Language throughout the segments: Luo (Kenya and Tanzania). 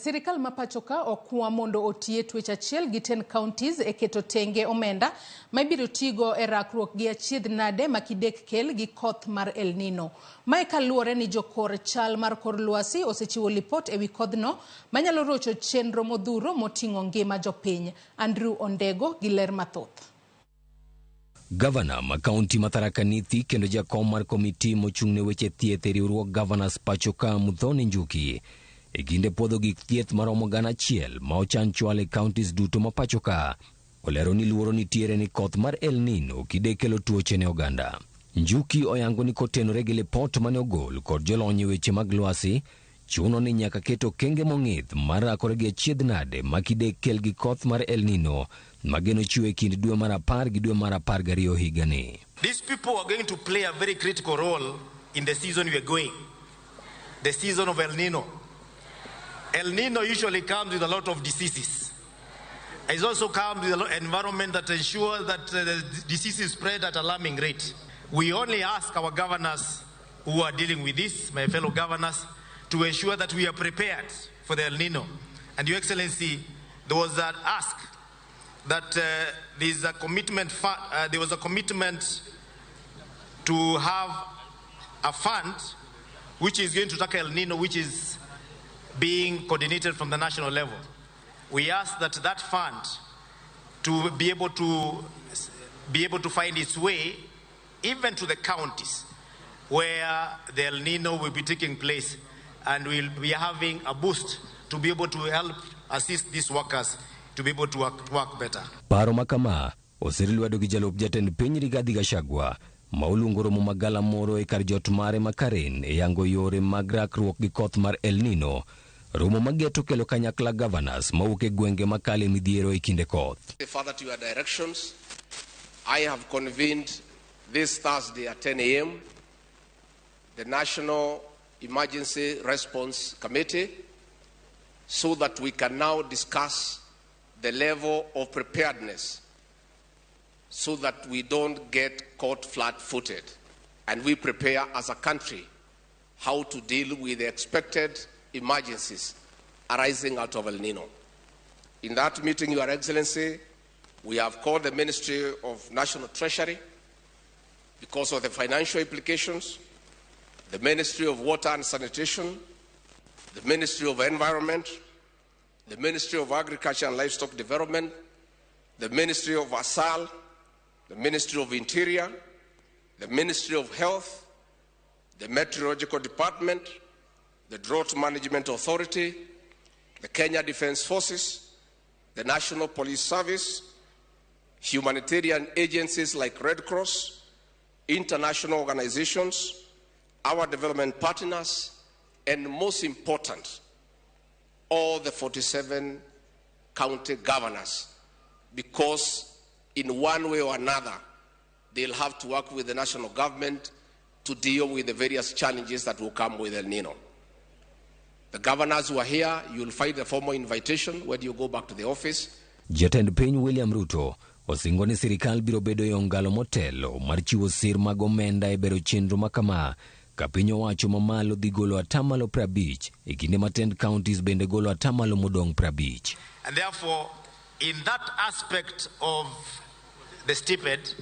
Sirikal ma pacho ka okwa mondo otiye twech achiel gi 10 counties e keto tenge omenda ma ibiro tigo e rakruok gi achiedh nade ma kidek kel gi koth mar El Nino. Mae kaluwore ni jokor chal mar kor lwasi osechiwo lipot ewi kodhno manyalo rocho chenro modhuro moting'o ngima jopiny. Andrew Ondego gi ler mathoth. Gavana ma kaunti ma Tharaka Nithi kendo jakom mar komiti mochung' ne weche thieth e riwruog Governors pacho ka, Muthoni Njuki, e kinde puodho gik thieth maromo 1,000 ma ochan chwal e counties duto ma pacho ka, olero ni luoro nitiere ni koth mar El Nino kide kelo tuoche ne oganda. Njuki oyango ni kotenore gi lipot mane ogol kod jolony e weche mag lwasi, chuno ni nyaka ket okenge mong'ith mar rakore gi achiedh nade ma kidek kel gi koth mar El Nino mageno chiwo e kind dwe mar 10 gi dwe mar 12 higani. These people are going to play a very critical role in the season we are going, the season of El Nino. El Nino usually comes with a lot of diseases. It also comes with an environment that ensures that the diseases spread at alarming rate. We only ask our governors who are dealing with this, my fellow governors, to ensure that we are prepared for the El Nino. And Your Excellency, there was an ask that there was a commitment to have a fund which is going to tackle El Nino, which is being coordinated from the national level. We ask that that fund to be able to find its way even to the counties where the El Nino will be taking place, and we'll be having a boost to be able to help assist these workers to be able to work better. Paro ma kama osir lwedo gi jalup jatend piny Rigathi Gachagua ma oluongo romo magala moro e kar jot mare ma Karen e yango yore mag rakruok gi koth mar El Nino, romo mageto kelo kanyakla governors mawuok e gwenge makale midhiero e kinde koth. Further to your directions, I have convened this Thursday at 10 a.m. the National Emergency Response Committee so that we can now discuss the level of preparedness so that we don't get caught flat-footed and we prepare as a country how to deal with the expected emergencies arising out of El Nino. In that meeting, Your Excellency, we have called the Ministry of National Treasury because of the financial implications, the Ministry of Water and Sanitation, the Ministry of Environment, the Ministry of Agriculture and Livestock Development, the Ministry of ASAL, the Ministry of Interior, the Ministry of Health, the Meteorological Department, the Drought Management Authority, the Kenya Defense Forces, the National Police Service, humanitarian agencies like Red Cross, international organizations, our development partners, and most important, all the 47 county governors, because in one way or another, they'll have to work with the national government to deal with the various challenges that will come with El Nino. The governors who are here, you'll find the formal invitation when you go back to the office. Jatend piny William Ruto osingo ni sirikal biro bedo e ongalo motelo mar chiwo sir mag omenda e bero chenro ma kama ka piny owacho mamalo dhi golo 50% e kinde ma tend counties bende golo atamalo modong' 50. And therefore, in that aspect of the stipend,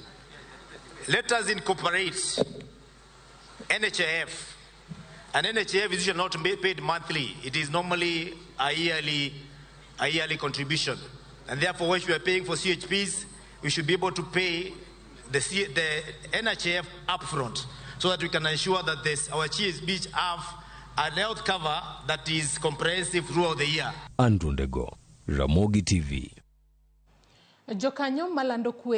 let us incorporate NHIF. And NHIF is usually not paid monthly. It is normally a yearly contribution. And therefore, when we are paying for CHPs, we should be able to pay the NHIF upfront so that we can ensure that our CHPs have a health cover that is comprehensive throughout the year. Andrew Ndego, Ramogi TV. Jokanyo malando kwe.